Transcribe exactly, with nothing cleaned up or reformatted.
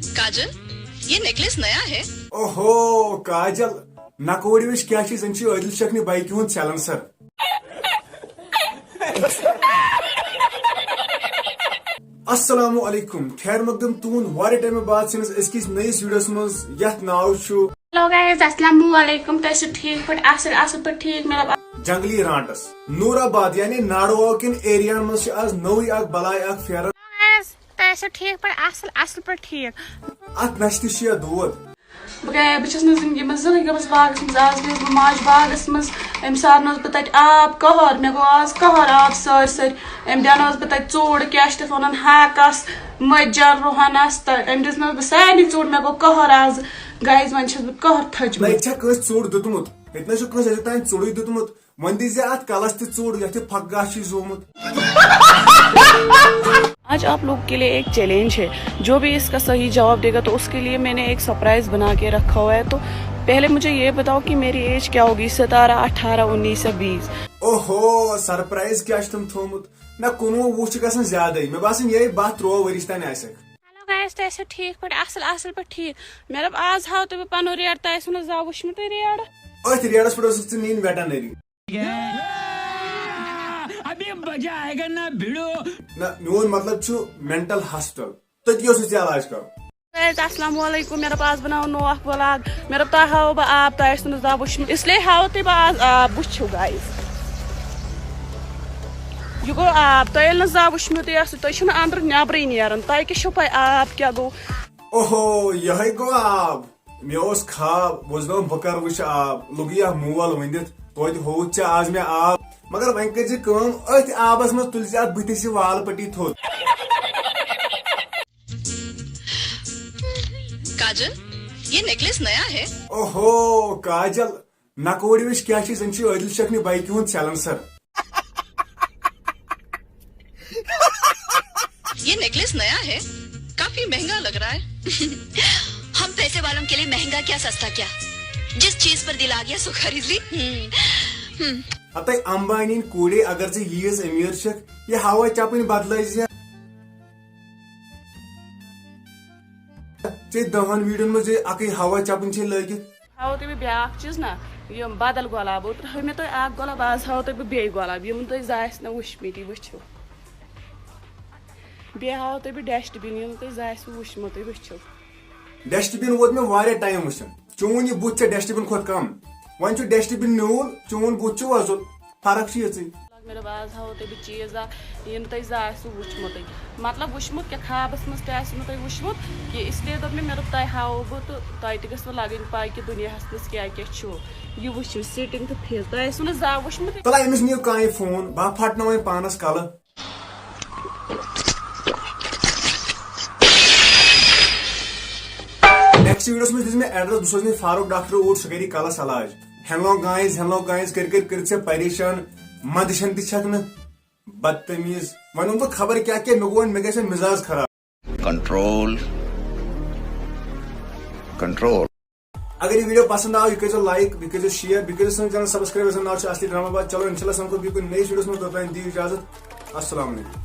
काजल, ये नेकलेस नया है। اوہو کاجل، نکوڑ وٕچھ کیٛاہ چھِ، زن چھِ عادل شیخ نہِ بایکہِ ہُنٛد سیلنسر۔ السلام علیکم، خیر مقدم تُہُنٛد واریاہ ٹایمہٕ بعد سٲنِس أزکِس نٔیِس ویڈیوس منٛز یتھ ناو چھُ۔ ہیلو گایز، السلام علیکم۔ تُہۍ چھِو ٹھیٖک پٲٹھۍ، اصٕل اصٕل پٲٹھۍ ٹھیٖک؟ مےٚ دوٚپ جنگلی رانٹس نور آباد یعنی ناڈواو کٮ۪ن ایریاہن منٛز چھِ آز نٔوٕے اکھ بلاے اکھ پھیران۔ گایز، تُہۍ ٲسِو ٹھیٖک پٲٹھۍ، اصٕل اصٕل پٲٹھۍ ٹھیٖک۔ اتھ نشہِ تہِ چھُ یا دود۔ بہٕ گٔیے، بہٕ چھَس نہٕ زندگی منٛز زٕہٕنۍ گٔمٕژ باغَس منٛز۔ آز گٔیَس بہٕ ماجہِ باغَس منٛز، أمۍ سارنووُس بہٕ تَتہِ آب قہر، مےٚ گوٚو آز قہر آب سٲرۍ سٲرۍ۔ أمۍ دینٲوٕس بہٕ تَتہِ ژوٗڈ، کیٛاہ چھِ تَتھ وَنان، ہاکَس، مٔجَن، رُہَنَس، تہٕ أمۍ دِژنَس بہٕ سارنٕے ژوٗڈ، مےٚ گوٚو قہر آز۔ گایز، وۄنۍ چھَس بہٕ قہر تھٔجمٕژ۔ نہ، یہِ چھا کٲنٛسہِ ژوٗڈ دیُتمُت؟ ییٚتہِ نہ چھُ کٲنٛسہِ أزیُک تام ژوٗڈٕے دیُتمُت۔ وۄنۍ دیٖزِ اَتھ کَلَس تہِ ژوٗڈ، یَتھ یہِ پھکھ گاش چھُے زومُت۔ आज आप लोग के लिए एक चैलेंज है। जो भी इसका सही जवाब देगा, तो उसके लिए मैंने एक सरप्राइज बना के रखा हुआ है। तो पहले मुझे ये बताओ कि मेरी एज क्या होगी, सतारह, अठारह, उन्नीस या बीस? اوہو، سرپرائز کیٛاہ چھُ تٔمۍ تھوٚومُت؟ نہ، کُنوُہ وُہ چھُ گژھان زیادَے۔ مےٚ باسان، یِہوٚے باہ تُرٛواہ ؤرِش تام آسٮ۪کھ۔ ہیلو گایز، تُہۍ ٲسِو ٹھیٖک پٲٹھۍ، اَصٕل اَصٕل پٲٹھۍ ٹھیٖک؟ مےٚ دوٚپ، آز ہاوو تۄہہِ بہٕ پَنُن ریٹ، تۄہہِ ٲسِو نہٕ زانٛہہ وٕچھمُتٕے ریٹ۔ أتھۍ ریٹَس پٮ۪ٹھ ٲسٕکھ ژٕ نِنۍ ویٹَنٔری۔ अभी मजा आएगा ना भिड़ो। نہ، میون مطلب چھُ مینٹل ہاسپٹل۔ تٔتی اوسُے ژےٚ علاج کرُن۔ گایز، السلام علیکم۔ مےٚ دوٚپ، آز بناوو نوٚو اکھ ولاگ۔ مےٚ دوٚپ، تۄہہِ ہاوو بہٕ آب، تۄہہِ آسِوٕ نہٕ زانٛہہ وٕچھمُت، اس لیے ہاوو تۄہہِ بہٕ آز آب۔ وٕچھِو گایز، یہِ گوٚو آب۔ تۄہہِ ییٚلہِ نہٕ زانٛہہ وٕچھمُتٕے آسِوٕ، تُہۍ چھِو نہٕ أنٛدرٕ نٮ۪برٕے نیران، تۄہہِ کیٛاہ چھُو پَے آب کیٛاہ گوٚو؟ اوہو، یِہوٚے گوٚو آب۔ مےٚ اوس خواب، بہٕ اوسُس دَپان بہٕ کَر وٕچھِ آب، لوٚگُے اَتھ مول ؤنِتھ، توتہِ ہووُتھ ژےٚ آز مےٚ آب۔ مگر وۄنۍ کٔرۍ زِ کٲم، أتھۍ آبَس منٛز تُلۍ زِ اَتھ بٕتھِس یہِ وال پٔٹی تھوٚد۔ काजल, ये नेकलेस नया है। اوہو کاجل، نکوڑ وٕچھ کیٛاہ چھِ، زَن چھِ عادل شیخ نہِ بایکہِ ہُنٛد سیلنسر۔ ये नेकलेस नया है, काफी महंगा लग रहा है। हम पैसे वालों के लिए महंगा क्या सस्ता क्या, जिस चीज पर दिल आ गया सो खरीद ली। हम्म, हम्म। ہتے امبانی ہٕنٛدۍ کوٗرے، اگر ژٕ ییٖژ أمیٖر چھَکھ، یہِ ہوا چپٕنۍ بدلٲے زِ۔ ژےٚ دَہَن ویٖڈیوَن منٛز یہِ اَکٕے ہوا چپٕنۍ چھے لٲگِتھ۔ ہاوو تۄہہِ بہٕ بیٛاکھ چیٖز نا، یِم بدل گۄلاب۔ اوترٕ ہٲو مےٚ تۄہہِ اَکھ گۄلاب، آز ہاوو تۄہہِ بہٕ بیٚیہِ گۄلاب، یِم تۄہہِ زانٛہہ آسہِ نہٕ وٕچھمٕتی، وٕچھِو۔ بیٚیہِ ہاوو تۄہہِ بہٕ ڈسٹ بِن، یِم تۄہہِ زانٛہہ آسِوٕ وٕچھمُتٕے، وٕچھِو۔ ڈسٹ بِن ووت مےٚ واریاہ ٹایم وٕچھان۔ چون یہِ بُتھ چھا ڈسٹ بِن کھۄتہٕ کم؟ وۄنۍ چھُ ڈسٹ بِن نیوٗل، چون بُتھ چھُ وۄزُل۔ فرق چھِ یِژٕے۔ مےٚ دوٚپ، آز ہاوو تۄہہِ بہٕ چیٖز اکھ، یہِ نہٕ تۄہہِ زانٛہہ آسِوٕ وٕچھمُتٕے۔ مطلب، وٕچھمُت کیٛاہ، خوابس منٛز تہِ آسِوٕ نہٕ تۄہہِ وٕچھمُت کینٛہہ۔ اس لیے دوٚپ مےٚ، مےٚ دوٚپ، تۄہہِ ہاوو بہٕ تہٕ تۄہہِ تہِ گٔژھوٕ لگٕنۍ پاے کہِ دُنیاہس منٛز کیٛاہ کیٛاہ چھُ۔ یہِ وٕچھِو، سِٹِنٛگ تہٕ فرٛج، تۄہہِ آسِوٕ نہٕ زانٛہہ وٕچھمُتٕے۔ تَلہ، أمِس نِیِو کانٛہہ یہِ فون، بہٕ ہا پھٹناوَے پانَس کَلہٕ۔ نیکسٹ ویڈیوس منٛز دِژ مےٚ ایڈریس، بہٕ سوزنہٕ فاروق ڈاکٹر اوٗرۍ، سُہ کَرِ کَلَس علاج۔ ہینلانگ گاینز، ہینلانگ گاینز کٔرۍ کٔرۍ کٔرِتھ ژےٚ پریشان، مَندٕ چھَنہٕ تہِ چھَکھ نہٕ۔ بدتمیٖز۔ وۄنۍ ووٚن بہٕ خبر کیٛاہ کیٛاہ، مےٚ گوٚو وۄنۍ، مےٚ گژھِ وۄنۍ مِزاز خراب۔ Control, control. اگر یہِ ویڈیو پسند آو، یہِ کٔرۍزیو لایک، بیٚیہِ کٔرۍزیو شیئر، بیٚیہِ کٔرۍزیو سٲنۍ چینل سبسکرائب۔ یُس زن ناو چھُ اصلی ڈرامہ باد۔ چلو، انشاءاللہ سمکھو بیٚیہِ کُنہِ نٔیِس ویڈیوس منٛز، توٚتام دِیِو اجازت۔ السلام علیکم۔